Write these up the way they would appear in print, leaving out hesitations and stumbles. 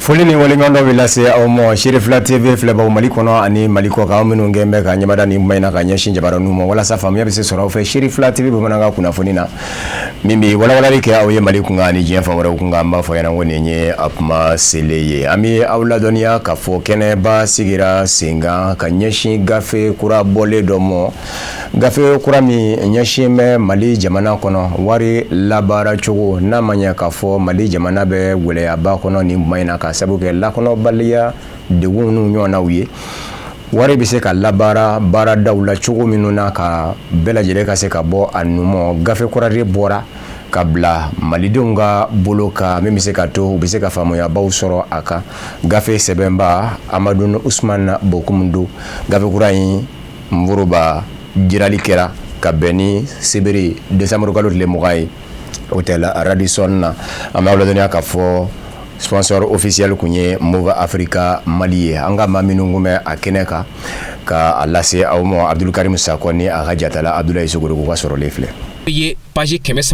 Foli ni waleɲumandɔn bɛ lase aw ma, Serifila TV filɛbaw, Mali kɔnɔ ani Mali kɔ kan, aw minnu kɛn bɛ ka ɲɛmada ni kuma in na ka ɲɛsin jabaraninw ma, walasa faamuya bɛ se sɔrɔ aw fɛ Serifila TV bamanankan kunnafoni na, min bɛ walawalali kɛ aw ye Mali kunkan ani diɲɛ fan wɛrɛw kunkan. An b'a fɔ ɲɛna ko nin ye a kuma selen ye. An bɛ aw ladɔnniya k'a fɔ kɛnɛba sigira sen kan ka ɲɛsin gafe kura bɔlen dɔ ma, gafe kura min ɲɛsin bɛ Mali jamana kɔnɔ wari labaara cogo. N'a ma ɲɛ k'a fɔ Mali jamana bɛ gɛlɛyaba kɔnɔ nin tuma in na, ka sabu kɛ lakɔnɔbaliya degun n'u ɲɔgɔnnaw ye, wari bɛ se ka labaara baaradaw la cogo minnu na, ka bɛɛ lajɛlen ka se ka bɔ a numɔ. Gafe kura de bɔra ka bila malidenw ka bolo kan, min bɛ se ka to u bɛ se ka faamuyabaw sɔrɔ a kan. Gafe sɛbɛnba, Amadu Usman Bokum don. Gafe kura in nforoba jirali kɛra ka bɛn ni sibiri décembre kalo tile 20 ye, hôtel Radisson na. An b'aw ladɔnniya k'a fɔ sponsor officiel kun ye Moov Africa Mali ye. An ka maa minnu kun bɛ a kɛnɛ kan ka a lase aw ma, Abdul Karim Sakɔ ni a ka jatala Abdulayi Sogorogo ka sɔrɔlen filɛ. Ye page 326.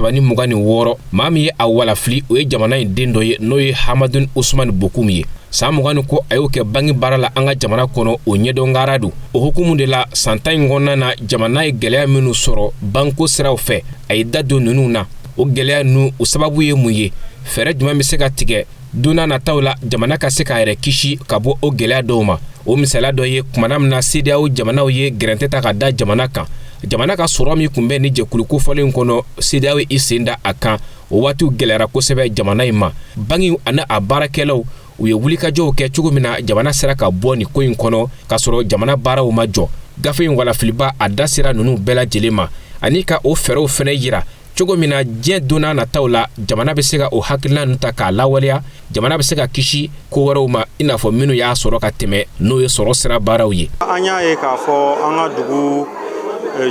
Maa min ye a walafili, o ye jamana in den dɔ ye, n'o ye Hamadun Usman Bokum ye. San 20 ni kɔ, a y'o kɛ banki baara la an ka jamana kɔnɔ. O ɲɛdɔngara don. O hukumu de la, san 10 in kɔnɔna na, jamana ye gɛlɛya minnu sɔrɔ banko siraw fɛ, a ye da don ninnu na. O gɛlɛya ninnu, o sababu ye mun ye? Fɛɛrɛ jumɛn bɛ se ka tigɛ don n'a nataw la, jamana ka se k'a yɛrɛ kisi ka bɔ o gɛlɛya dɔw ma? O misaliya dɔ ye kumana min na CEDEAO jamanaw ye gɛrɛntɛ ta ka da jamana kan. Jamana ka sɔrɔ min kun bɛ ni jɛkulu kofɔlen kɔnɔ, CEDEAO i sen da a kan. O waatiw gɛlɛyara kosɛbɛ jamana in ma. Banki ani a baarakɛlaw, u ye wulikajɔw kɛ cogo min na jamana sera ka bɔ nin ko in kɔnɔ k'a sɔrɔ jamana baaraw ma jɔ, gafe in walafiliba a da sera ninnu bɛɛ lajɛlen ma, ani ka o fɛɛrɛw fɛnɛ yira cogo min na diɲɛ donna nataw la, jamana bɛ se ka o hakilina ninnu ta k'a lawaleya, jamana bɛ se ka kisi ko wɛrɛw ma, i n'a fɔ minnu y'a sɔrɔ ka tɛmɛ, n'o ye sɔrɔ sira baaraw ye. An y'a ye k'a fɔ an ka dugu,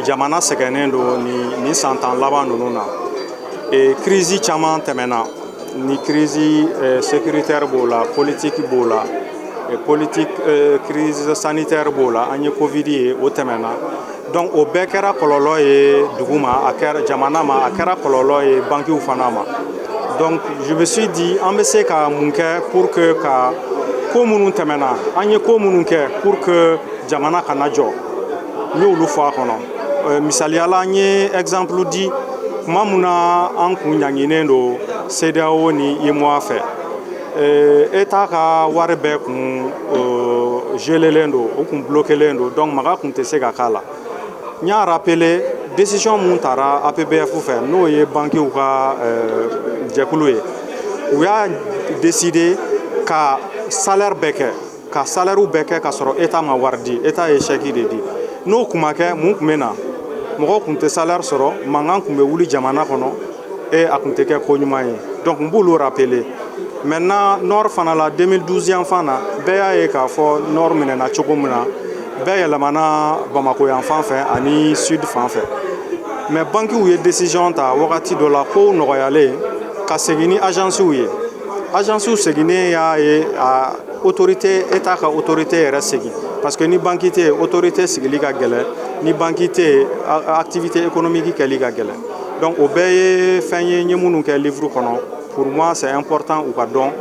jamana sɛgɛnnen don nin san 10 laban ninnu na. Crise caman tɛmɛna ni crise sécuritaire b'o la, politique b'o la, politique, crise sanitaire b'o la. An ye Covid ye, o tɛmɛna. Donc o bɛɛ kɛra kɔlɔlɔ ye dugu ma, a kɛra jamana ma, a kɛra kɔlɔlɔ ye bankiw fana ma. Donc je me suis dit, an bɛ se ka mun kɛ pour que ka ko minnu tɛmɛna, an ye ko minnu kɛ pour que jamana kana jɔ, n y'olu fɔ a kɔnɔ. Misaliyala, an ye exemple di tuma mun na an kun ɲanginen don CEDEAO ni UEMOA fɛ, État ka wari bɛɛ kun gelelen don, o kun bloquelen don, donc maga kun tɛ se ka k'a la. N y'a rappeler décision mun tara APBF fɛ, n'o ye bankiw ka jɛkulu ye. U y'a décider ka salaire bɛɛ kɛ, ka salaire bɛɛ kɛ ka sɔrɔ État ma wari di, État ye chèque de di. N'o kun ma kɛ, mun kun bɛ na? Mɔgɔw kun tɛ salaire sɔrɔ, mankan kun bɛ wuli jamana kɔnɔ et a kun tɛ kɛ ko ɲuman ye. Donc n b'olu rappeler. Maintenant, nord fana la, 2012 yan fan na, bɛɛ y'a ye k'a fɔ nord minɛna cogo min na, bɛɛ yɛlɛmana Bamako yan fan fɛ ani sud fan fɛ. Mais bankiw ye décision ta wagati dɔ la, kow nɔgɔyalen, ka segin ni agencew ye. Agencew seginnen y'a ye a autorité, État ka autorité yɛrɛ segin, parce que ni banque tɛ yen, autorité sigili ka gɛlɛn. Ni banque tɛ yen, activité économique kɛli ka gɛlɛn. Donc o bɛɛ ye fɛn ye n ye minnu kɛ livre kɔnɔ. Pour moi, c'est important u ka dɔn,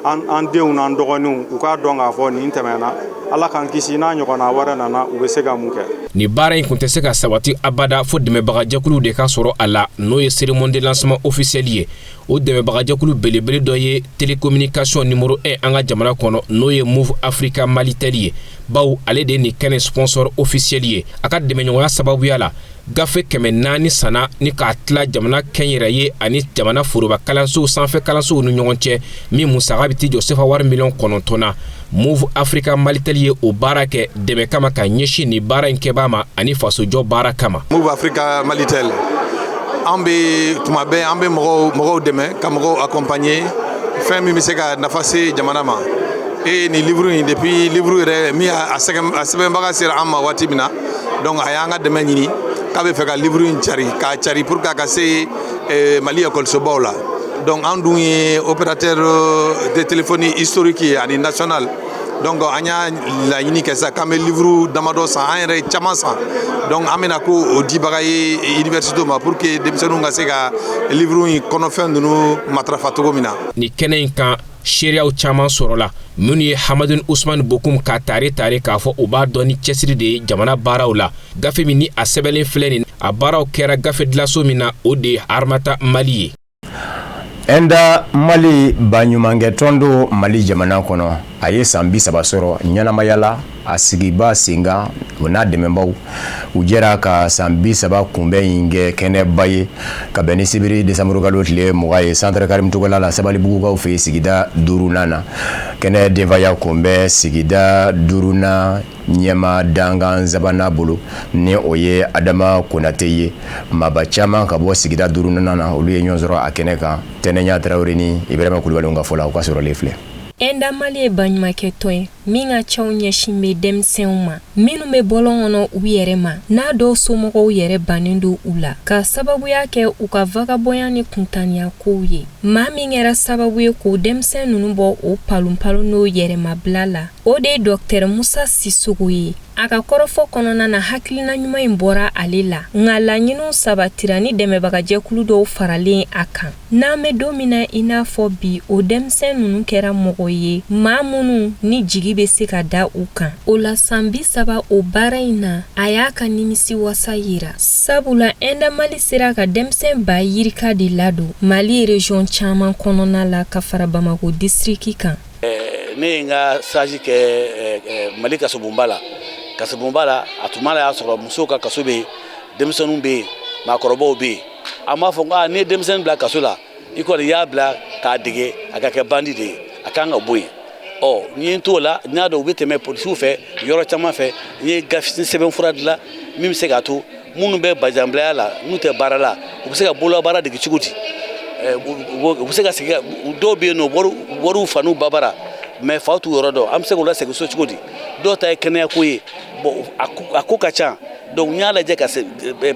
an denw n'an dɔgɔninw, u k'a dɔn k'a fɔ nin tɛmɛna, Ala k'an kisi, n'a ɲɔgɔnna wɛrɛ nana, u bɛ se ka mun kɛ. Nin baara in kun tɛ se ka sabati abada fo dɛmɛbagajɛkuluw de ka sɔrɔ a la, n'o ye cérémonie de lancement officiel ye. O dɛmɛbagajɛkulu belebele dɔ ye télécommunication numéro 1 an ka jamana kɔnɔ, n'o ye Moov Africa Malitel ye, bawo ale de ye nin kɛnɛ sponsor officiel ye. A ka dɛmɛɲɔgɔnya sababuya la, gafe 400 sanna ni k'a tila jamana kɛnyɛrɛye ani jamana foroba kalansow, sanfɛ kalansow ni ɲɔgɔn cɛ, min musaka bɛ t'i jɔ sefa wari miliyɔn 9 na. Moov Africa Malitel ye o baara kɛ dɛmɛ kama ka ɲɛsin nin baara in kɛbaa ma ani fasojɔ baara kama. Moov Africa Malitel, an bɛ tuma bɛɛ an bɛ mɔgɔw dɛmɛ, ka mɔgɔw accompagner, fɛn min bɛ se ka nafa se jamana ma. E nin livre in, depuis livre yɛrɛ min a sɛbɛnbaga sera an ma waati min na, donc a y'an ka dɛmɛ ɲini k'a bɛ fɛ ka livre in cari, k'a cari pour que a ka se Mali ekɔlisobaw la. Donc an dun ye opérateur de téléphonie historique ye ani national, donc an y'a laɲini kɛ sisan k'an bɛ livre damadɔ san, an yɛrɛ ye caman san. Donc an bɛna ko o dibaga ye université ma pour que denmisɛnninw ka se ka livre in kɔnɔfɛn ninnu matarafa cogo min na. Nin kɛnɛ in kan. Seereyaw caman sɔrɔla minnu ye Hamadun Usumani Bokum ka tare tare k'a fɔ u b'a dɔn ni cɛsiri de ye jamana baaraw la. Gafe min ni a sɛbɛnlen filɛ nin, a baaraw kɛra gafe dilanso min na, o de ye Harmattan Mali ye. Ɛnda Mali baɲumankɛ tɔn don Mali jamana kɔnɔ. A ye san 30 sɔrɔ ɲɛnamaya la. A sigiba senkan, o n'a dɛmɛbaw, u jɛra ka san 30 kunbɛn in kɛ kɛnɛba ye ka bɛn ni sibiri desanburukalo tile 20 ye, Centre Karim Togola la, Sabalibugukaw fɛ, sigida duurunan na. Kɛnɛ denfaya kunbɛn sigida duurunan ɲɛma dankan sabanan bolo, ni o ye Adama Konate ye. Maaba caman ka bɔ sigida duurunan na, olu ye ɲɔgɔn sɔrɔ a kɛnɛ kan. Tɛnɛnya Tarawele ni Ibrahima Kulubali ka fɔ la, u ka sɔrɔlen filɛ. Ɛnda Mali ye baɲumankɛ tɔn ye min ka cɛw ɲɛsin bɛ denmisɛnw ma minnu bɛ bɔlɔn kɔnɔ u yɛrɛ ma, n'a dɔw somɔgɔw yɛrɛ bannen don u la ka sababuya kɛ u ka vagabɔnya ni kuntanya kow ye. Maa min kɛra sababu ye k'o denmisɛn ninnu bɔ o palonpalon n'o yɛrɛmabila la, o de ye Dɔktɛr Musa Sisogo ye. A ka kɔrɔfɔ kɔnɔna na, hakilina ɲuman in bɔra ale la, nka laɲiniw sabatira ni dɛmɛbagajɛkulu dɔw faralen a kan. N'an bɛ don min na i n'a fɔ bi, o denmisɛn ninnu kɛra mɔgɔ ye, maa minnu ni jigi bɛ se ka da u kan. O la, san 30 o baara in na, a y'a ka nimisi wasa yira, sabula Ɛnda Mali sera ka denmisɛn ba yirika de ladon Mali région caman kɔnɔna la ka fara Bamako district kan. Ne ye n ka stage kɛ Mali kasobonba la. Kasobonba la, a tuma la y'a sɔrɔ musow ka kaso bɛ yen, denmisɛnninw bɛ yen, maakɔrɔbaw bɛ yen. An b'a fɔ ko n'i ye denmisɛnnin bila kaso la, i kɔni y'a bila k'a dege a ka kɛ bandi de ye, a kan ka bɔ yen. Ɔ n ye n t'o la, n y'a dɔn u bɛ tɛmɛ polisiw fɛ yɔrɔ caman fɛ. N ye gafe sɛbɛnfura dilan min bɛ se k'a to minnu bɛ bajanbilaya la, n'u tɛ baara la, u bɛ se ka bololabaara dege cogo di, u bɛ se ka segin. Dɔw bɛ yen nɔ, wariw fa n'u babara mais faw t'u yɔrɔ dɔn, an bɛ se k'u lasegin so cogo di? Dɔw ta ye kɛnɛyako ye. Bon, a ko ka ca. Donc n y'a lajɛ ka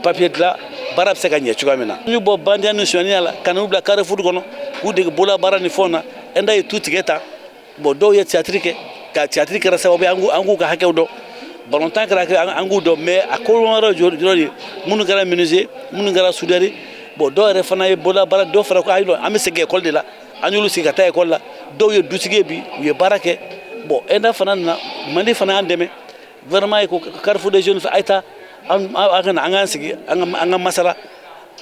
papier dilan, baara bɛ se ka ɲɛ cogoya min na. N y'u bɔ bandiya ni sonyaniya la ka n'u bila Carrefour kɔnɔ k'u dege bololabaara ni fɛnw na. Ɛnda ye tu tigɛ ta. Bon, dɔw ye théâtre kɛ, ka théâtre kɛra sababu ye an k'u ka hakɛw dɔn, balontan kɛra an k'u dɔn. Mais a ko wɛrɛ jɔyɔrɔ ye minnu kɛra menuisier, minnu kɛra soudeur. Bon, dɔw yɛrɛ fana ye bololabaara. Dɔw fana ko ayi, an bɛ segin école de la. An y'olu sigi ka taa école la. Dɔw ye dutigi ye bi, u ye baara kɛ. Bon, Ɛnda fana nana, Mali fana y'an dɛmɛ. Gouvernement ye ko Carrefour des jeunes fɛ, a ye taa, an ka na, an k'an sigi, an ka masala.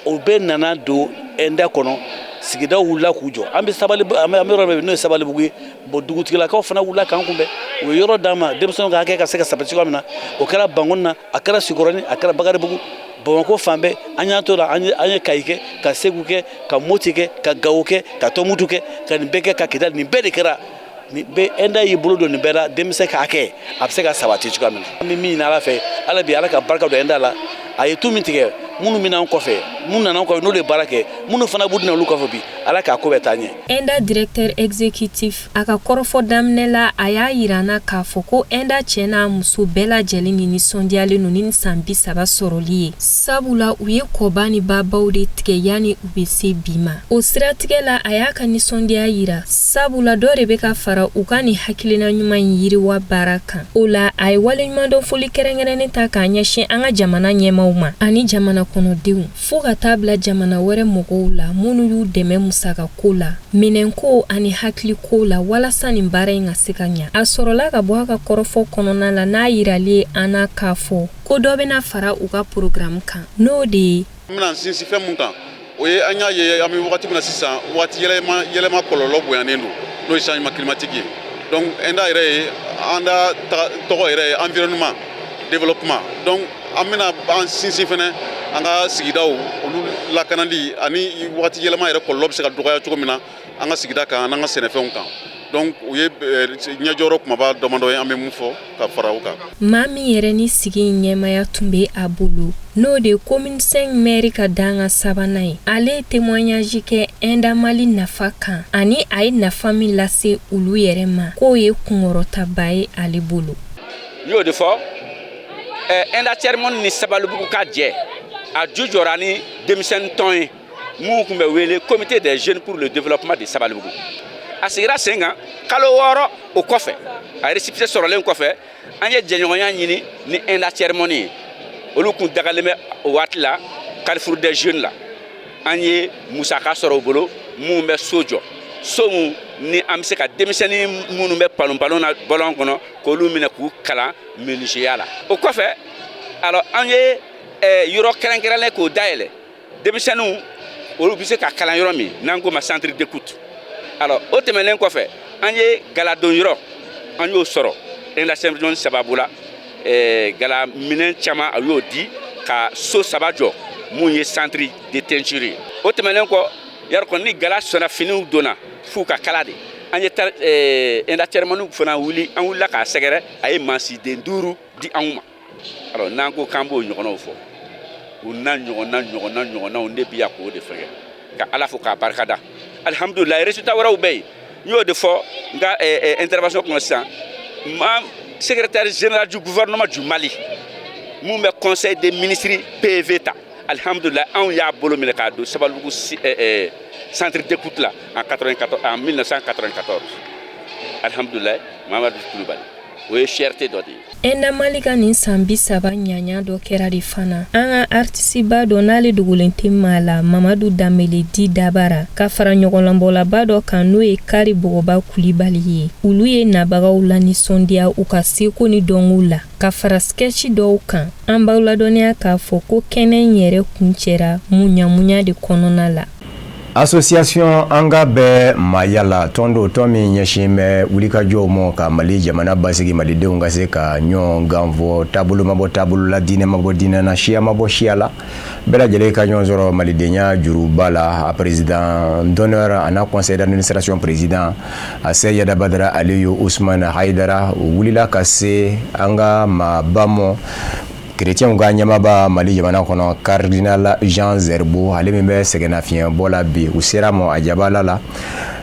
O bɛɛ nana don Ɛnda kɔnɔ. Sigidaw wulila k'u jɔ. An bɛ Sabali, an bɛ yɔrɔ min n'o ye Sabalibugu ye. Bon, dugutigilakaw fana wulila k'an kunbɛn, u ye yɔrɔ d'an ma denmisɛnninw ka hakɛ ka se ka sabati cogoya min na. O kɛra Bankoni na, a kɛra Sikɔrɔni, a kɛra Bakaribugu, Bamakɔ fan bɛɛ. An y'an to la, an ye Kayi kɛ, ka Segu kɛ, ka Moti kɛ, ka Gawo kɛ, ka Tɔnbukutu kɛ, ka nin bɛɛ kɛ, ka Kidali. Nin bɛɛ de kɛra. Nin bɛɛ, Ɛnda y'i bolo don nin bɛɛ la, denmisɛn ka hakɛ a bɛ se ka sabati cogoya min na. An bɛ min ɲini Ala fɛ, Ala bi Ala ka barika don Ɛnda la. A ye tu min tigɛ, minnu bɛ n'an kɔfɛ, minnu nana an kɔfɛ, n'olu ye baara kɛ, minnu fana b'u dina olu kɔfɛ bi, Ala k'a ko bɛ taa ɲɛ. Ɛnda directeur exécutif, a ka kɔrɔfɔ daminɛ la, a y'a yira an na k'a fɔ ko Ɛnda cɛ n'a muso bɛɛ lajɛlen ni nisɔndiyalen don ni san 30 sɔrɔli ye, sabula u ye kɔba ni babaw de tigɛ yanni u bɛ se bi ma. O siratigɛ la, a y'a ka nisɔndiya yira, sabula dɔ de bɛ ka fara u ka nin hakilina ɲuman in yiriwa baara kan. O la, a ye waleɲumandɔn foli kɛrɛnkɛrɛnnen ta k'a ɲɛsin an ka jamana ɲɛmaw ma ani jamana kɔnɔdenw, fo ka taa bila jamana wɛrɛ mɔgɔw la minnu y'u dɛmɛ musakako la, minɛnko ani hakiliko la, walasa nin baara in ka se ka ɲa. A sɔrɔla ka bɔ a ka kɔrɔfɔ kɔnɔna la n'a yiralen ye an na k'a fɔ ko dɔ bɛna fara u ka programme kan, n'o de ye: N bɛna sinsin fɛn mun kan, o ye an y'a ye an bɛ wagati min na sisan, waati yɛlɛma kɔlɔlɔ bonyanen don, n'o ye changement climatique ye. Donc ENDA yɛrɛ ye, an da tɔgɔ yɛrɛ ye environnement développement. Donc an bɛna an sinsin fɛnɛ an ka sigidaw olu lakanali ani waati yɛlɛma yɛrɛ kɔlɔlɔ bɛ se ka dɔgɔya cogo min na an ka sigida kan an'an ka sɛnɛfɛnw kan. Donc u ye ɲɛjɔyɔrɔ kumaba damadɔ ye an bɛ mun fɔ ka fara o kan. Maa min yɛrɛ ni sigi in ɲɛmaya tun bɛ a bolo, n'o de ye commune 5 maire ka danga sabanan ye, ale ye témoignage kɛ Ɛnda Mali nafa kan ani a ye nafa min lase olu yɛrɛ ma, k'o ye kunkɔrɔtaba ye ale bolo. N y'o de fɔ, Ɛnda Tiers-Monde ni Sabalibugu ka jɛ, a ju jɔra ni denmisɛnnin tɔn ye mun tun bɛ wele Comité des jeunes pour le développement de Sabalibugu. A sigira sen kan kalo 6 o kɔfɛ, a récépissé sɔrɔlen kɔfɛ, an ye jɛɲɔgɔnya ɲini ni Ɛnda Tiers-Monde ye. Olu kun dagalen bɛ o waati la Carrefour des jeunes la. An ye musaka sɔrɔ u bolo mun bɛ so jɔ. So min ni an bɛ se ka denmisɛnnin minnu bɛ palonpalon na bɔlɔn kɔnɔ, k'olu minɛ k'u kalan menuisier la. O kɔfɛ, alors, an ye yɔrɔ kɛrɛnkɛrɛnlen k'o dayɛlɛ, denmisɛnninw olu bɛ se ka kalan yɔrɔ min n'an k'o ma centre d'écoute. Alors, o tɛmɛnen kɔfɛ, an ye galadon yɔrɔ, an y'o sɔrɔ ENDA sababu la. Gala minɛn caman, a y'o di ka so saba jɔ mun ye centre de teinture ye. O tɛmɛnen kɔ, yarɔ kɔni ni gala sɔnna, finiw donna f'u ka kala de. An ye ENDA Tiers-Monde fana wuli, an wulila k'a sɛgɛrɛ, a ye mansiden 5 di anw ma. Alors, n'an ko k'an b'o ɲɔgɔnnaw fɔ, o n'a ɲɔgɔnna ɲɔgɔnna ɲɔgɔnnaw, ne bi yan k'o de fɛngɛ ka Ala fo k'a barikada. Alihamudulilayi, résultat wɛrɛw bɛ yen. N y'o de fɔ n ka intervention kɔnɔ sisan. Ma secrétaire général du gouvernement du Mali mun bɛ conseil des ministres PV ta, alihamudulilayi, anw y'a bolo minɛ k'a don Sabalibugu centre d'écoute la en 94, en 1994. Alihamudulilayi, Mamadu Kulubali, o ye fierté dɔ de ye. ENDA Mali ka nin san 30 ɲaɲa dɔ kɛra de fana, an ka artisiba dɔ n'ale dogolen tɛ maa la, Mamadu Danbele di Dabara, ka fara ɲɔgɔnlɔnbɔlaba dɔ kan, n'o ye Kari Bɔgɔba Kulibali ye. Olu ye nabagaw la nisɔndiya u ka seko ni dɔnkow la, ka fara sketch dɔw kan. An b'aw ladɔnniya k'a fɔ ko kɛnɛ in yɛrɛ kuncɛra muɲamuɲa de kɔnɔna la. Association An ka bɛɛ maaya la, tɔn don, tɔn min ɲɛsin bɛ wulikajɔw ma ka Mali jamana basigi, malidenw ka se ka ɲɔgɔn ganfɔ, taabolo ma bɔ taabolo la, diinɛ ma bɔ diinɛ na, siya ma bɔ siya la, bɛɛ lajɛlen ka ɲɔgɔn sɔrɔ malidenya juruba la. A président d'honneur a n'a conseil d'administration président, a Seyida Badara Aliyu Usman Hayidara, u wulila ka se an ka maaba mɔ, kerecɛnw ka ɲɛmaaba Mali jamana kɔnɔ, cardinal Jean Zerbo, ale min bɛ sɛgɛnnafiɲɛbɔ la bi. U sera mɔ a jabala la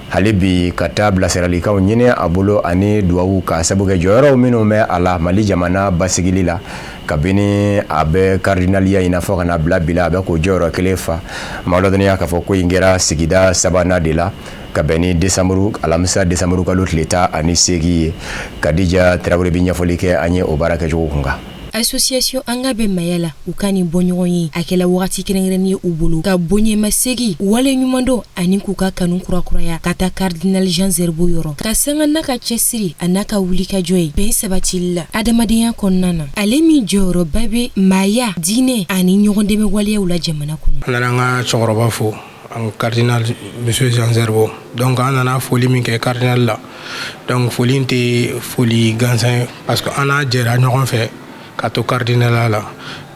hali bi ka taa bilasiralikanw ɲini a bolo ani duwawu, ka sabu kɛ jɔyɔrɔw minnu bɛ a la Mali jamana basigili la. Kabini a bɛ cardinaliya in na fɔ ka na bila bi la, a bɛ k'o jɔyɔrɔ kelen fa. Ma ladɔnniya k'a fɔ ko in kɛra sigida sabanan de la, ka bɛn ni desanburu, alamisa desanburu kalo tile 18 ye. Kadija Tarawele bɛ ɲɛfɔli kɛ an ye o baara kɛcogo kun kan. Association An ka bɛn Maya la, u ka nin bɔ ɲɔgɔn ye, a kɛla wagati kɛrɛnkɛrɛnnen ye u bolo ka bonyamasegi, wale ɲumandɔn ani k'u ka kanu kurakuraya ka taa cardinal Jean Zerbo yɔrɔ, ka sanga n'a ka cɛsiri a n'a ka wulikajɔ ye bɛn sabatili la adamadenya kɔnɔna na, ale min jɔyɔrɔba bɛ maaya, diinɛ ani ɲɔgɔn dɛmɛ waleyaw la jamana kɔnɔ. An nana an ka cɛkɔrɔba fo, an cardinal monsieur Jean Zerbo. Donc an nana foli min kɛ cardinal la, donc foli in tɛ foli gansan ye, parce que an n'a jɛra ɲɔgɔn fɛ ka to cardinal la.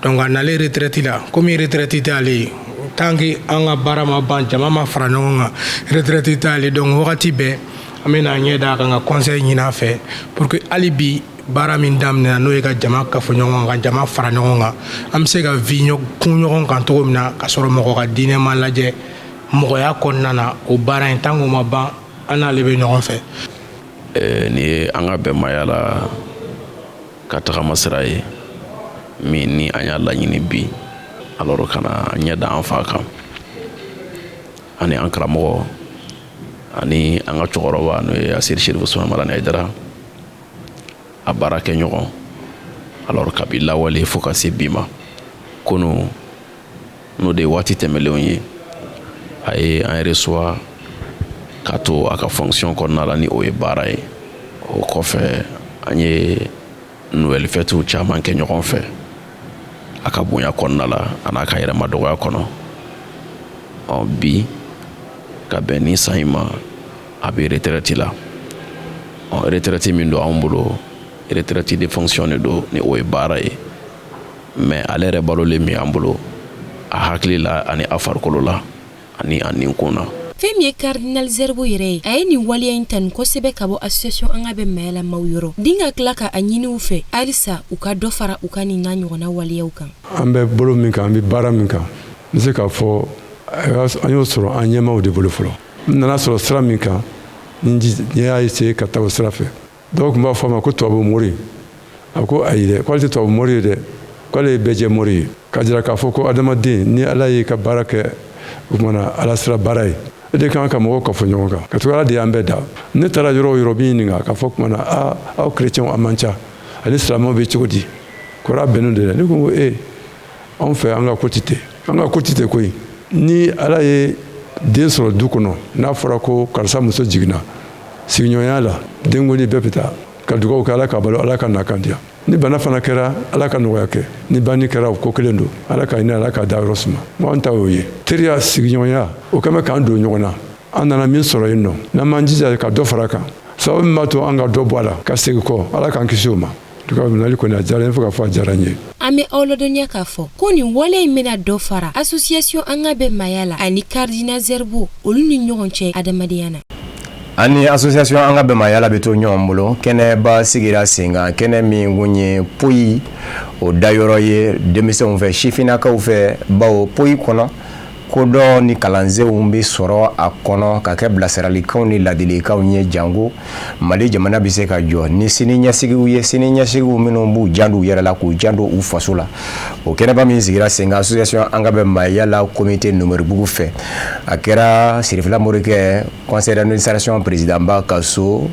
Donc a nalen retraite la, komi retraite tɛ ale ye tant que an ka baara ma ban, jama ma fara ɲɔgɔn kan, retraite tɛ ale. Donc wagati bɛɛ an bɛ ɲɛ da a kan ka conseil ɲini a fɛ pour que hali bi baara min daminɛna, n'o ye ka jama kafo ɲɔgɔn kan, jama fara ɲɔgɔn kan, an bɛ se ka vi kun ɲɔgɔn kan cogo min na, ka sɔrɔ mɔgɔ ka diinɛ ma lajɛ mɔgɔya kɔnɔna na. O baara in, tant k'o ma ban, an n'ale bɛ ɲɔgɔn fɛ. Nin ye an ka bɛnmaya la ka tagama sira ye min ni an y'a laɲini bi, alors ka na ɲɛ da an fa kan ani an karamɔgɔ ani an ka cɛkɔrɔba, n'o ye Aseri Serifu Usumani Madani Hayidara, a baara kɛ ɲɔgɔn, alors kabi lawale fo ka se bi ma. Kunu, n'o de ye waati tɛmɛlenw ye, a ye an reçoit k'a to a ka fonction kɔnɔna la, ni o ye baara ye. O kɔfɛ, an ye Noël fêtew caman kɛ ɲɔgɔn fɛ a ka bonya kɔnɔna la a n'a ka yɛrɛma dɔgɔya kɔnɔ. Ɔ bi, ka bɛn ni san in ma, a bɛ retraite la. Ɔ retraite min don anw bolo, retraite de fonction de don, ni o ye baara ye, mais ale yɛrɛ balolen min an bolo a hakili la ani a farikolo la ani a ninkun na. Fɛn min ye cardinal Zerbo yɛrɛ ye, a ye nin waleya in tanu kosɛbɛ ka bɔ association An ka bɛn Maya la maaw yɔrɔ din, ka tila ka a ɲini u fɛ halisa u ka dɔ fara u ka nin n'a ɲɔgɔnna waleyaw kan. An bɛ bolo min kan, an bɛ baara min kan, n bɛ se k'a fɔ an y'o sɔrɔ an ɲɛmaaw de bolo fɔlɔ. N nana sɔrɔ sira min kan, n y'a essayer ka taa o sira fɛ. Dɔw tun b'a fɔ a ma ko tubabu mori. A ko ayi dɛ, k'ale tɛ tubabu mori ye dɛ, k'ale ye bɛɛjɛ mori ye, k'a jira k'a fɔ ko adamaden, ni Ala y'i ka baara kɛ, o kumana Ala sira baara ye, e de kan ka mɔgɔw kafo ɲɔgɔn kan, ka tugu Ala de y'an bɛɛ da. Ne taara yɔrɔ o yɔrɔ, b'i ɲininka k'a fɔ kumana a aw chrétiens, a man ca, ani silamɛw bɛ cogo di? Kɔrɔ bɛnnen de la. Ne ko e anw fɛ, an ka ko tɛ ten, an ka ko tɛ ten koyi. Ni Ala ye den sɔrɔ du kɔnɔ, n'a fɔra ko karisa muso jiginna, sigiɲɔgɔnya la, denkundi bɛɛ bɛ taa ka dugawu kɛ, Ala ka balo, Ala ka na kan diya. Ni bana fana kɛra, Ala ka nɔgɔya kɛ. Ni banni kɛra, o ko kelen don, Ala ka hinɛ, Ala ka dayɔrɔ suma. An ta y'o ye. Teriya, sigiɲɔgɔnya, o kɛlen bɛ k'an don ɲɔgɔn na. An nana min sɔrɔ yen nɔ, n'an m'an jija ka dɔ fara a kan, sababu min b'a to an ka dɔ bɔ a la ka segin kɔ, Ala k'an kisi o ma. Nali kɔni, a diyara n ye fo ka fɔ a diyara n ye. An bɛ aw ladɔnniya k'a fɔ ko nin wale in bɛna dɔ fara association An ka bɛn maaya la ani cardinal Zerbo, olu ni ɲɔgɔn cɛ adamadenya na. An ni association An ka bɛn maaya la bɛ to ɲɔgɔn bolo. Kɛnɛba sigira sen kan, kɛnɛ min kun ye poyi o dayɔrɔ ye denmisɛnw fɛ, sifinnakaw fɛ, bawo poyi kɔnɔ kodɔn ni kalansenw bɛ sɔrɔ a kɔnɔ ka kɛ bilasiralikanw ni ladilikanw ye, janko Mali jamana bɛ se ka jɔ ni sini ɲɛsigiw ye, sini ɲɛsigiw minnu b'u janto u yɛrɛ la, k'u janto u faso la. O kɛnɛba min sigira sen kan association An ka bɛn maaya la comité Numoribugu fɛ, a kɛra Sirifila Morikɛ, conseil d'administration président ba ka so,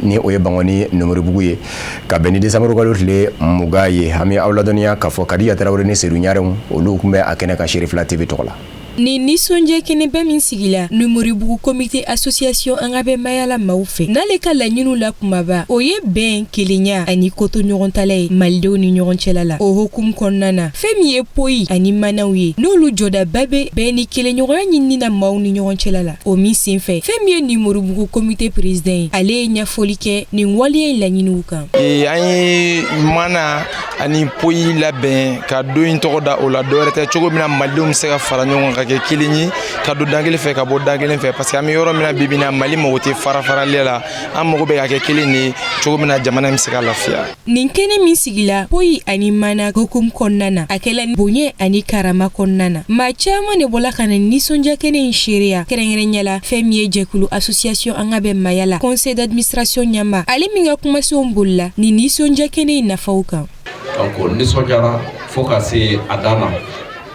ni o ye Bankɔni Numoribugu ye, ka bɛn ni décembre kalo tile 20 ye. An bɛ aw ladɔnniya k'a fɔ Kadiya Tarawele ni Sedu Ɲarew, olu tun bɛ a kɛnɛ kan Sirifila TV tɔgɔ la. Nin nisɔndiya kɛnɛba min sigila Numoribugu comité association An ka bɛn maaya la maaw fɛ, n'ale ka laɲiniw la kumaba, o ye bɛn, kelenya ani kotoɲɔgɔntala ye malidenw ni ɲɔgɔn cɛla la. O hukumu kɔnɔna na, fɛn min ye poyi ani manaw ye, n'olu jɔdaba bɛ bɛn ni kelenɲɔgɔnya ɲinini na maaw ni ɲɔgɔn cɛla la. O min senfɛ, fɛn min ye Numoribugu comité président ye, ale ye ɲɛfɔli kɛ nin waleya in laɲiniw kan. An ye mana ani poyi labɛn ka don in tɔgɔ da o la, dɔwɛrɛ tɛ, cogo min na malidenw bɛ se ka fara ɲɔgɔn kan ka kɛ kelen ye, ka don da kelen fɛ, ka bɔ da kelen fɛ, parce que an bɛ yɔrɔ min na bi bi in na, Mali mago tɛ fara-farali la, an mago bɛ ka kɛ kelen de ye, cogo min na jamana in bɛ se ka lafiya. Nin kɛnɛ min sigila poyi ani mana hukumu kɔnɔna na, a kɛla bonya ani karama kɔnɔna na. Maa caman de bɔla ka na nisɔndiya kɛnɛ in seereya, kɛrɛnkɛrɛnya la fɛn min ye jɛkulu association An ka bɛn maaya la conseil d'administration ɲɛmaa, ale min ka kumasenw bolila nin nisɔndiya kɛnɛ in nafaw kan. Donc nisɔndiyara fo ka se a dan na.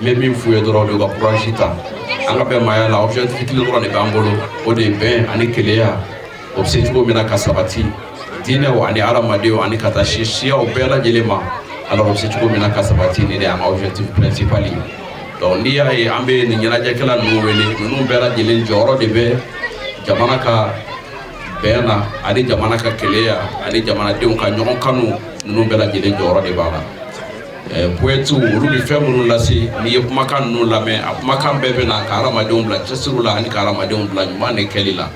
N bɛ min f'u ye dɔrɔn, de ka courage ta. An ka bɛn maaya la, objectif kelen dɔrɔn de b'an bolo, o de ye bɛn ani kelenya, o bɛ se cogo min na ka sabati diinɛw ani hadamadenw ani ka taa se siyaw bɛɛ lajɛlen ma. Alors o bɛ se cogo min na ka sabati, nin de y'an ka objectif principal ye. Donc n'i y'a ye an bɛ nin ɲɛnajɛkɛla ninnu wele, ninnu bɛɛ lajɛlen jɔyɔrɔ de bɛ jamana ka bɛn na ani jamana ka kelenya ani jamanadenw ka ɲɔgɔn kanu, ninnu bɛɛ lajɛlen jɔyɔrɔ de b'a la. Poètes, olu bɛ fɛn minnu lase, n'i ye kumakan ninnu lamɛn, a kumakan bɛɛ bɛ na ka hadamadenw bila cɛsiriw la ani ka hadamadenw bila ɲuman de kɛli la.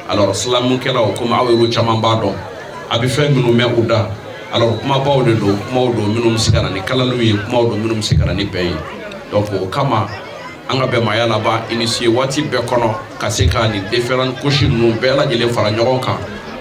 Alors slamukɛlaw, komi aw yɛrɛ caman b'a dɔn, a bɛ fɛn minnu mɛn u da, alors kumabaw de don, kumaw don minnu bɛ se ka na ni kalaliw ye, kumaw don minnu bɛ se ka na ni bɛn ye. Donc o kama, an ka bɛn maaya la b'a initier waati bɛɛ kɔnɔ ka se ka nin différentes couches ninnu bɛɛ lajɛlen fara ɲɔgɔn kan,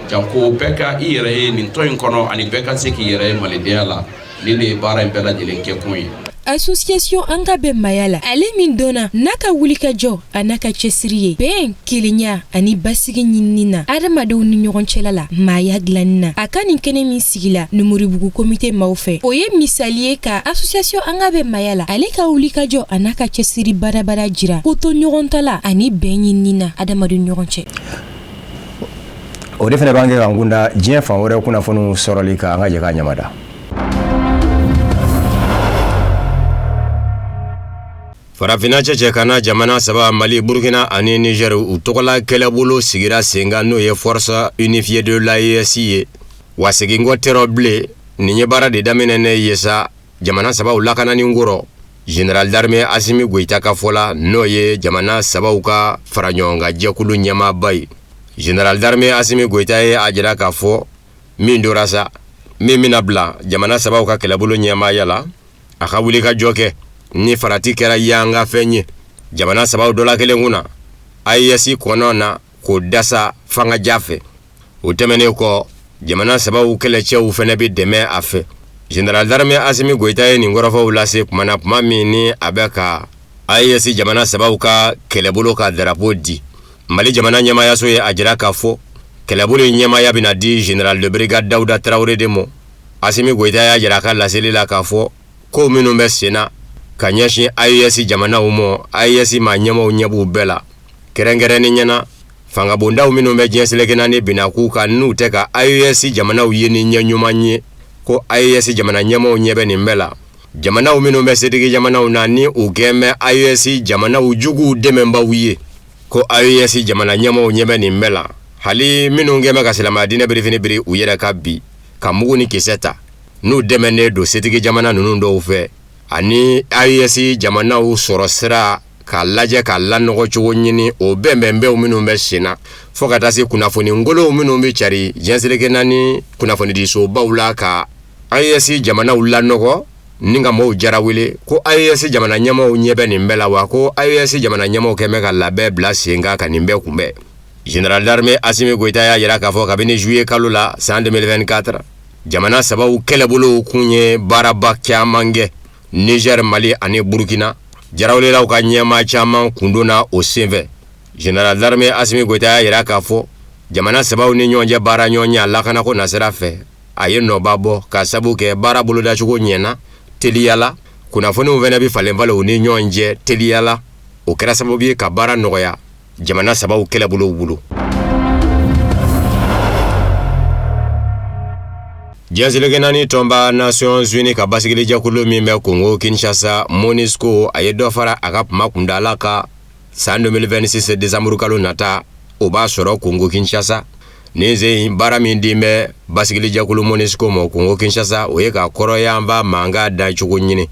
janko bɛɛ ka i yɛrɛ ye nin tɔn in kɔnɔ ani bɛɛ ka se k'i yɛrɛ ye malidenya la. Nin de ye baara in bɛɛ lajɛlen kɛ kun ye. Association An ka bɛn maaya la, ale min dɔnna n'a ka wulikajɔ a n'a ka cɛsiri ye bɛn, kelenya ani basigi ɲinini na adamadenw ni ɲɔgɔn cɛla la, maaya dilanni na, a ka nin kɛnɛ min sigila Numoribugu komite maaw fɛ, o ye misali ye ka association An ka bɛn maaya la, ale ka wulikajɔ a n'a ka cɛsiri badabada jira kotoɲɔgɔntala ani bɛn ɲinini na adamadenw ɲɔgɔn cɛ. O de fana b'an kɛ k'an kunda diɲɛ fan wɛrɛ kunnafoniw sɔrɔli kan. An ka jɛ k'a ɲamada. Farafinna cɛcɛ kana jamana saba, Mali, Burkina ani Niger, u tɔgɔla kɛlɛbolo sigira sen kan, n'o ye Force unifiée de l'AES ye. Wa seginkɔ tɛ bilen, nin ye baara de daminɛnen ye sa jamana sabaw lakanani kɔrɔ. Général d'armée Asimi Goyita ka fɔ la, n'o ye jamana sabaw ka fara ɲɔgɔn kan jɛkulu ɲɛmaaba ye, Général d'armée Asimi Goyita ye a jira k'a fɔ min dora sa, min bɛna bila jamana sabaw ka kɛlɛbolo ɲɛmaaya la, a ka wuli ka jɔ kɛ ni farati kɛra yanga fɛn ye jamana sabaw dɔ la kelen kunna AES kɔnɔ na, k'o dasa fangaja fɛ. O tɛmɛnen kɔ, jamana sabaw kɛlɛcɛw fɛnɛ bɛ dɛmɛ a fɛ. Général d'armée Asimi Goyita ye nin kɔrɔfɔw lase kuma na, kuma min ni a bɛ ka AES jamana sabaw ka kɛlɛbolo ka darapo di. Mali jamana ɲɛmaayaso ye a jira k'a fɔ kɛlɛbolo in ɲɛmaaya bɛna di général de brigade Dawuda Tarawele de ma. Asimi Goyita y'a jira a ka laseli la k'a fɔ ko minnu bɛ sen na ka ɲɛsin AES jamanaw ma, AES maa ɲɛmaaw ɲɛ b'u bɛɛ la, kɛrɛnkɛrɛnnenya na fangabondaw minnu bɛ diɲɛ seleke naani binna k'u kan, n'u tɛ ka AES jamanaw ye ni ɲɛ ɲuman ye, ko AES jamana ɲɛmaaw ɲɛ bɛ nin bɛɛ la. Jamanaw minnu bɛ setigi jamanaw na, ni u kɛn bɛ AES jamanaw juguw dɛmɛbaaw ye. Ko AES jamana ɲɛmaaw ɲɛ bɛ nin bɛɛ la, hali minnu kɛn bɛ ka silamɛya diinɛ birifini biri u yɛrɛ kan bi, ka mugu ni kisɛ ta, n'u dɛmɛnen don setigi jamana ninnu dɔw fɛ, ani AES jamanaw sɔrɔ sira k'a lajɛ k'a lanɔgɔ cogo ɲini, o bɛnbɛnbɛnw minnu bɛ sen na, fo ka taa se kunnafoni nkolonw minnu bɛ cari diɲɛ seleke naani kunnafonidisobaw la ka AES jamanaw lanɔgɔ ni ka mɔgɔw jarawele, ko AES jamana ɲɛmaaw ɲɛ bɛ nin bɛɛ la, wa ko AES jamana ɲɛmaaw kɛn bɛ ka labɛn bila sen kan ka nin bɛɛ kunbɛn. Général d'armée Assimi Goïta y'a jira k'a fɔ kabini juillet kalo la san 2024, jamana sabaw kɛlɛbolow kun ye baaraba caman kɛ Niger, Mali ani Burkina. Jarawelelaw ka ɲɛmaa caman kun donna o senfɛ. Général d'armée Assimi Goïta y'a jira k'a fɔ jamana sabaw ni ɲɔgɔn cɛ baara ɲɔgɔnya lakanako nasira fɛ, a ye nɔba bɔ ka sabu kɛ baara bolodacogo ɲɛna teliya la, kunnafoniw fana bɛ falen falen u ni ɲɔgɔn cɛ teliya la. O kɛra sababu ye ka baara nɔgɔya jamana sabaw kɛlɛbolow bolo. Diɲɛ seleke naani tɔnba Nations Unies ka basigilijɛkulu min bɛ Congo Kinshasa, MONUSCO, a ye dɔ fara a ka kuma kuntaala kan san 2026 décembre kalo nata, o b'a sɔrɔ Congo Kinshasa. Nin sen in, baara min den bɛ basigilijɛkulu MONUSCO ma Congo Kinshasa, o ye ka kɔrɔyanfan mankan dacogo ɲini.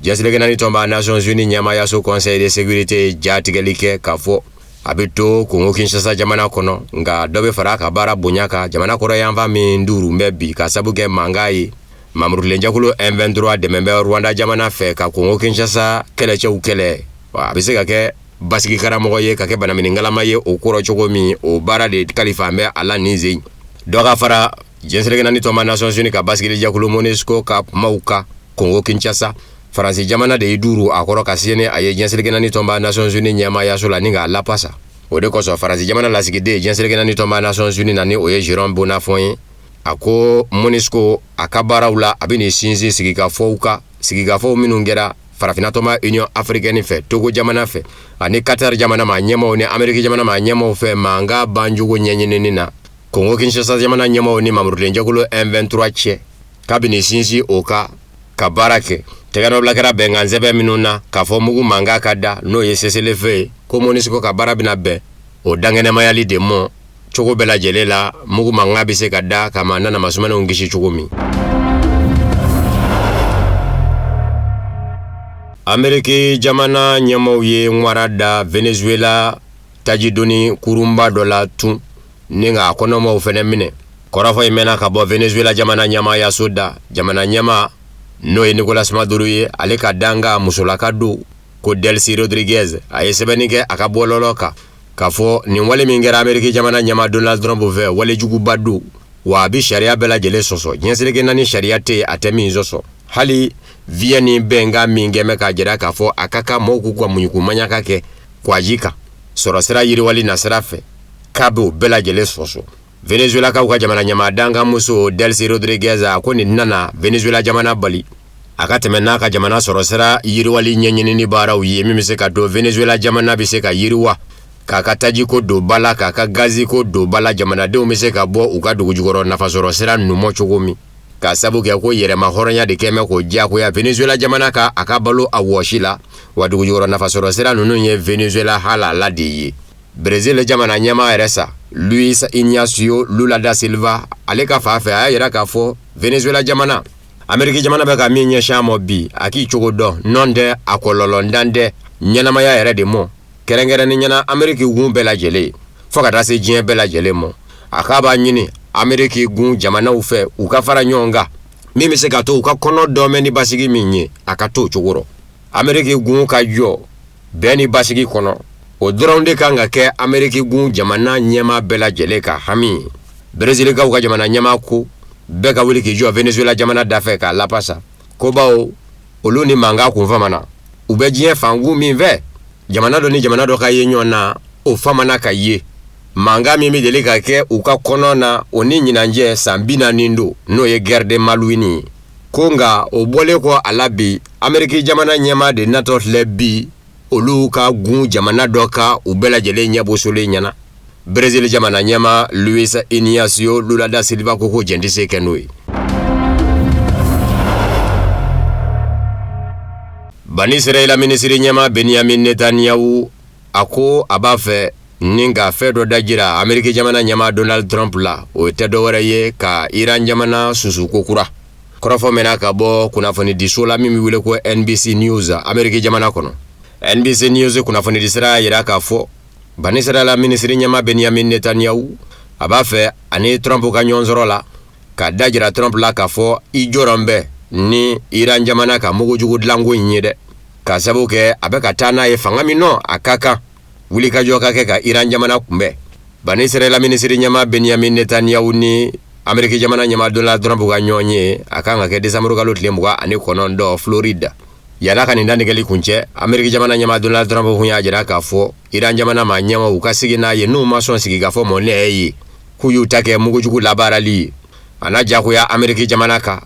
Diɲɛ seleke naani tɔnba Nations Unies ɲɛmaayaso Conseil de sécurité ye jatigɛli kɛ k'a fɔ a bɛ to Congo Kinshasa jamana kɔnɔ, nka dɔ bɛ fara a ka baara bonya kan jamana kɔrɔyanfan min duuru bɛ bi ka sabu kɛ mankan ye. Mamurukilenjɛkulu M23 dɛmɛ bɛ Rwanda jamana fɛ ka Congo Kinshasa kɛlɛcɛw kɛlɛ. A bɛ se ka kɛ basigi karamɔgɔ ye, ka kɛ banaminikalama ye o kɔrɔ cogo min, o baara de kalifa bɛ a la nin sen. Dɔ ka fara diɲɛ seleke naani tɔnba Nations Unies ka basigilijɛkulu MONUSCO ka kumaw kan Congo Kinshasa. Faransi jamana de ye duuru a kɔrɔ ka se ni a ye diɲɛ seleke naani tɔnba Nations Unies ɲɛmaayaso la ni k'a lapasa. O de kosɔn Faransi jamana lasigiden diɲɛ seleke naani tɔnba Nations Unies na, ni o ye Jérôme Bonnafont ye, a ko MONUSCO a ka baaraw la, a bɛ nin sinsin sigikafɔw kan, sigikafɔw minnu kɛra farafinna tɔnba Union africaine fɛ, Togo jamana fɛ, ani Qatar jamana maa ɲɛmaaw ni Amérique jamana maa ɲɛmaaw fɛ mankan bancogo ɲɛɲinini na Congo Kinshasa jamana ɲɛmaaw ni mamurukilenjɛkulu M23 cɛ, k'a bɛ nin sinsin o kan ka baara kɛ. Tɛgɛnɔbila kɛra bɛnkan sɛbɛn minnu na k'a fɔ mugu mankan ka da, n'o ye cessez-le-feu ye, ko MONUSCO ka baara bɛna bɛn o dankɛnɛmayali de mɔ cogo bɛɛ lajɛlen la, mugu mankan bɛ se ka da ka maa nana sumanenw kisi cogo min. Ameriki jamana ɲɛmaaw ye ŋwara da Venezuela tajidoni kurunba dɔ la tun ni k'a kɔnɔmaw fɛnɛ minɛ. Kɔrɔfɔ in mɛnna ka bɔ Venezuela jamana ɲɛmaayaso da. Jamana ɲɛmaa, n'o ye Nicolas Maduro ye, ale ka dankan musolaka don ko Delcy Rodriguez, a ye sɛbɛnni kɛ a ka bɔlɔlɔ kan k'a fɔ nin wale min kɛra Ameriki jamana ɲɛmaa Donald Trump fɛ, walejuguba don, wa a bɛ sariya bɛɛ lajɛlen sɔsɔ. Diɲɛ seleke naani sariya tɛ yen a tɛ min sɔsɔ. Hali Vienne bɛnkan min kɛn bɛ k'a jira k'a fɔ a ka kan mɔgɔw k'u ka muɲuku maɲaka kɛ kwaji kan sɔrɔsira yiriwali nasira fɛ, k'a b'o bɛɛ lajɛlen sɔsɔ. Venezuelakaw ka jamana ɲɛmaa dankanmuso Delcy Rodriguez, a ko nin nana Venezuela jamana bali a ka tɛmɛ n'a ka jamana sɔrɔsira yiriwali ɲɛɲinini baaraw ye, min bɛ se ka don Venezuela jamana bɛ se ka yiriwa, k'a ka tajiko don ba la, k'a ka gaziko don ba la, jamanadenw bɛ se ka bɔ u ka dugujukɔrɔ nafasɔrɔ sira numɔ cogo min, k'a sabu kɛ ko yɛrɛma hɔrɔnya de kɛn bɛ k'o diyagoya Venezuela jamana ka a ka balo a wɔsi la, wa dugujukɔrɔ nafasɔrɔ sira ninnu ye Venezuela halala de ye. Brésil jamana ɲɛmaa yɛrɛ sa, Luis Ignacio Lula da Silva, ale ka fan fɛ, a y'a yira k'a fɔ Venezuela jamana, Ameriki jamana bɛ ka min ɲɛsin a ma bi, a k'i cogo dɔn, nɔn tɛ a kɔlɔlɔntan tɛ ɲɛnamaya yɛrɛ de mɔ, kɛrɛnkɛrɛnnenya na Ameriki gun bɛɛ lajɛlen, fo ka taa se diɲɛ bɛɛ lajɛlen mɔ. A k'a b'a ɲini Ameriki gun jamanaw fɛ u ka fara ɲɔgɔn kan, min bɛ se ka to u ka kɔnɔ dɔnbɛ ni basigi min ye, a ka to o cogo rɔ. Ameriki gun ka jɔ bɛn ni basigi kɔnɔ, o dɔrɔn de kan ka kɛ Ameriki gun jamana ɲɛmaa bɛɛ lajɛlen ka hami ye. Brezilikaw ka jamana ɲɛmaa ko bɛɛ ka wuli k'i jɔ Venezuela jamana dafɛ k'a lapasa, ko bawo olu ni mankan kun famana, u bɛ diɲɛ fankun min fɛ, jamana dɔ ni jamana dɔ ka ye ɲɔgɔn na, o famana ka ye mankan min bɛ deli ka kɛ u ka kɔnɔ na, o ni ɲinanjɛ san 40 don, n'o ye guerre de Malouine ye. Ko nka o bɔlen kɔ a la bi, Ameriki jamana ɲɛmaa de natɔ filɛ bi olu ka gun jamana dɔ ka u bɛɛ lajɛlen ɲɛbosolen ɲɛna. Brésil jamana ɲɛmaa Luis Ignacio Lula da Silva ko ko jɛn tɛ se kɛ n'o ye. Bani Israɛla minisiri ɲɛmaa Benyamin Netanyahu, a ko a b'a fɛ Ni ka fɛn dɔ dajira Ameriki jamana ɲɛmaa Donald Trump la, o tɛ dɔwɛrɛ ye ka Iran jamana susu kokura. Kɔrɔfɔ mɛnna ka bɔ kunnafonidiso la min bɛ wele ko NBC News Ameriki jamana kɔnɔ. NBC News kunnafonidisira y'a jira k'a fɔ Banisirayila minisiri ɲɛmaa Benyamin Netanyahu a b'a fɛ ani Trump ka ɲɔgɔn sɔrɔ la ka dajira Trump la k'a fɔ i jɔrɔ bɛ ni Iran jamana ka mugujugu dilanko in ye dɛ, k'a sababu kɛ a bɛ ka taa n'a ye fanga min nɔ, a ka kan wulikajɔ ka kɛ ka Iran jamana kunbɛn. Banisirayila minisiri ɲɛmaa Benyamin Netanyahu ni Ameriki jamana ɲɛmaa Donald Trump ka ɲɔgɔn ye, a kan ka kɛ décembre kalo tile 29 Floride. Yala ka nin dantigɛli kuncɛ, Ameriki jamana ɲɛmaa Donald Trump kun y'a jira k'a fɔ Iran jamana maa ɲɛmaw u ka sigi n'a ye, n'u ma sɔn sigikafɔ mɔ ne ye, k'u y'u ta kɛ mugujugu labaarali ye, a n'a jagoya Ameriki jamana kan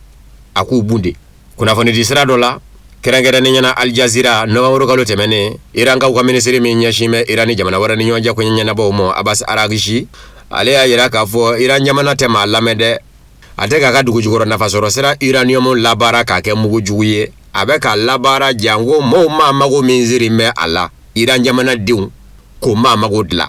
a k'u bunde. Kunnafonidi sira dɔ la, kɛrɛnkɛrɛnnenya na Al Jazeera, novembre kalo tɛmɛnen, Irankaw ka minisiri min ɲɛsin bɛ Iran ni jamana wɛrɛ ni ɲɔgɔn cɛ koɲɛ ɲɛnabɔw ma, Abbas Araghchi, ale y'a jira k'a fɔ Iran jamana tɛ maa lamɛn dɛ. A tɛ k'a ka dugujukɔrɔ nafasɔrɔ sira uranium labaara k'a kɛ mugujugu ye, a bɛ k'a labaara janko mɔgɔw maa mago min siri bɛ a la, Iran jamanadenw k'o maa mago dilan.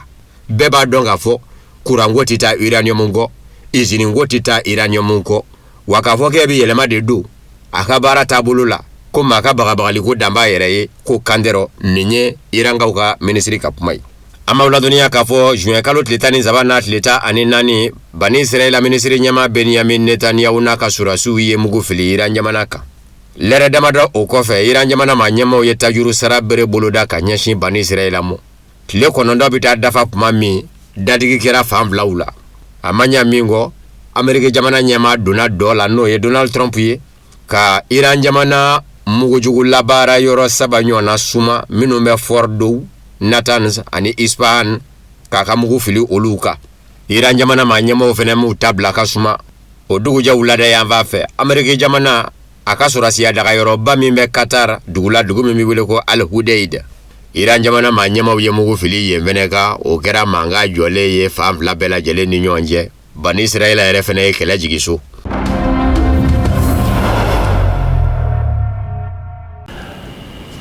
Bɛɛ b'a dɔn k'a fɔ kuranko tɛ taa uranium kɔ, iziniko tɛ taa uranium kɔ. Wa k'a fɔ k'e bɛ yɛlɛma de don a ka baara taabolo la, ko maa ka bagabagaliko dan b'a yɛrɛ ye, ko kantɛrɔ. Nin ye Irankaw ka minisiri ka kuma ye. An b'aw ladɔnniya k'a fɔ juin kalo tile 13 n'a tile 14, Bani Israɛla minisiri ɲɛmaa Benyamin Netanyahu n'a ka sɔrɔdasiw ye mugu fili Iran jamana kan. Lɛrɛ damadɔ o kɔfɛ, Iran jamana maa ɲɛmaaw ye tajuru sara bere boloda ka ɲɛsin Bani Israɛla ma. Tile 9 bɛ taa dafa tuma min, dadigi kɛra fan filaw la. A ma ɲa min kɔ, Ameriki jamana ɲɛmaa donna dɔ la, n'o ye Donald Trump ye, ka Iran jamana mugujugu labaara yɔrɔ saba ɲɔgɔnna suma minnu bɛ Fordow, Natanz ani Isfahan, k'a ka mugu fili olu kan. Iran jamana maa ɲɛmaaw fana m'u ta bila ka suma. O dugujɛ wulada yanfan fɛ, Ameriki jamana a ka sɔrɔdasiya dagayɔrɔba min bɛ Qatar dugu la, dugu min bɛ wele ko Al Udeid, Iran jamana maa ɲɛmaaw ye mugu fili yen fɛnɛ kan. O kɛra mankan jɔlen ye fan fila bɛɛ lajɛlen ni ɲɔgɔn cɛ. Bani Israɛla yɛrɛ fɛnɛ ye kɛlɛ jigin so.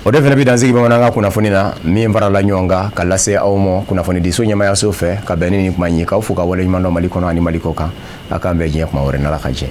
O de fana bɛ dan sigi bamanankan kunnafoni na min farala ɲɔgɔn kan ka lase aw ma kunnafonidiso ɲɛmayaso fɛ ka bɛn ni nin kuma in ye. K'aw fo ka waleɲuman dɔn Mali kɔnɔ ani Mali kɔ kan. A k'an bɛn diɲɛ kuma wɛrɛ n'Ala ka jɛ.